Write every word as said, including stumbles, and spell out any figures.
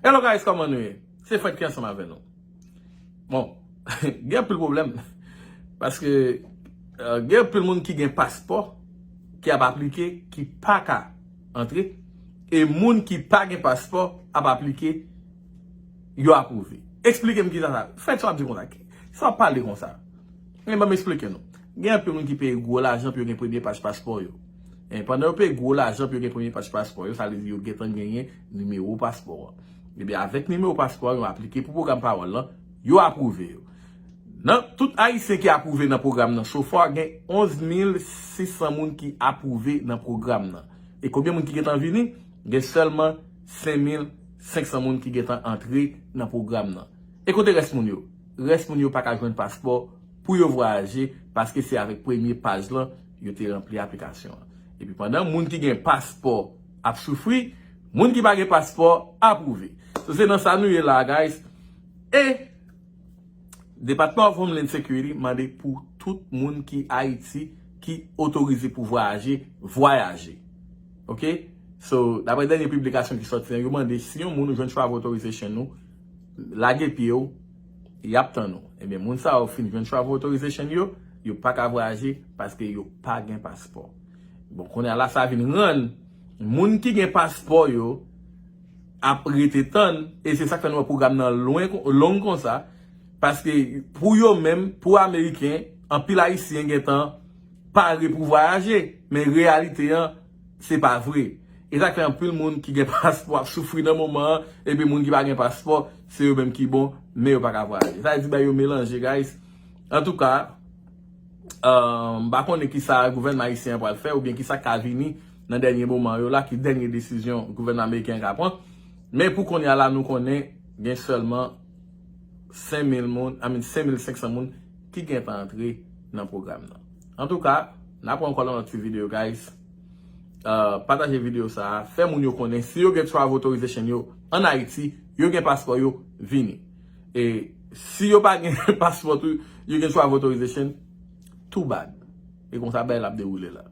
Hello guys, kòman nou ye? Se Fred ki ansanm avè nou. Bon, gen anpil pwoblèm. Paske euh, gen anpil moun ki gen paspò ki ap aplike, ki pa ka antre. E moun ki pa gen paspò ap aplike, yo apwouve. Eksplike m kisa sa. Fred, sa w ap di konsa. Sa w ap pale konsa. Men ban m eksplike nou. Gen anpil moun ki peye gwo lajan pou yo gen premye paj paspò yo. E pandan yo peye gwo lajan pou yo gen premye paj paspò yo, sa vle di yo gentan genyen nimewo paspò an. Ebyen, avèk nimewo paspò yo aplike pou pwogram Pawòl lan, yo apwouve yo. Nan tout Ayisyen ki apwouve nan pwogram nan so far, gen onz mil sis san moun ki apwouve nan pwogram nan. E konbyen moun ki gentan vini? Gen sèlman senk mil senk san moun ki gentan antre nan pwogram nan. E kote rès moun yo? Rès moun yo pa ka jwenn paspò pou yo vwayaje, paske se avèk premye paj lan yo te ranpli aplikasyon an. Epi pandan moun ki gen paspò ap soufri, moun ki pa gen paspò apwouve. So, se nan sa nou ye la, guys. E Department of Homeland Security mande pou tout moun ki Ayiti ki otorize pou vwayaje, vwayaje. Ok? So, daprè dènye piblikasyon ki sòti an, yo mande si yon moun ou jwenn travel authorization ou, lage pye w, y ap tann ou. Ebyen, moun sa yo fin jwenn travel authorization yo, yo pa ka vwayaje paske yo pa gen paspò. Bon, kounye a la, sa vin rann moun ki gen paspò yo ap rete tann, e se sa k fè nou wè pwogram nan lwen, long konsa, paske pou yo menm, pou Ameriken, anpil Ayisyen gentan pare pou vwayaje, men reyalite an, se pa vre. E sa k fè anpil moun ki gen paspò ap soufri nan moman an, epi moun ki pa gen paspò, se yo menm ki bon, men yo pa ka vwayaje. Sa vle di bagay yo melanje, guys. Antouka, euh, m pa konnen kisa gouvènman ayisyen an pral fè oubyen kisa k ka vini nan dènye moman yo la, ki dènye desizyon gouvènman ameriken an ka pran. Men pou kounye a la, nou konnen gen sèlman senk mil moun, I mean, senk mil senk san moun ki gentan antre nan pwogram nan. Antouka, n a pran ankò nan lòt ti videyo, guys. Euh, pataje videyo sa a, fè moun yo konnen si yo gen travel authorization yo ann Ayiti, yo gen paspò yo, vini. E si yo pa gen paspò tou, yo gen travel authorization, too bad. E konsa bagay la ap dewoule la.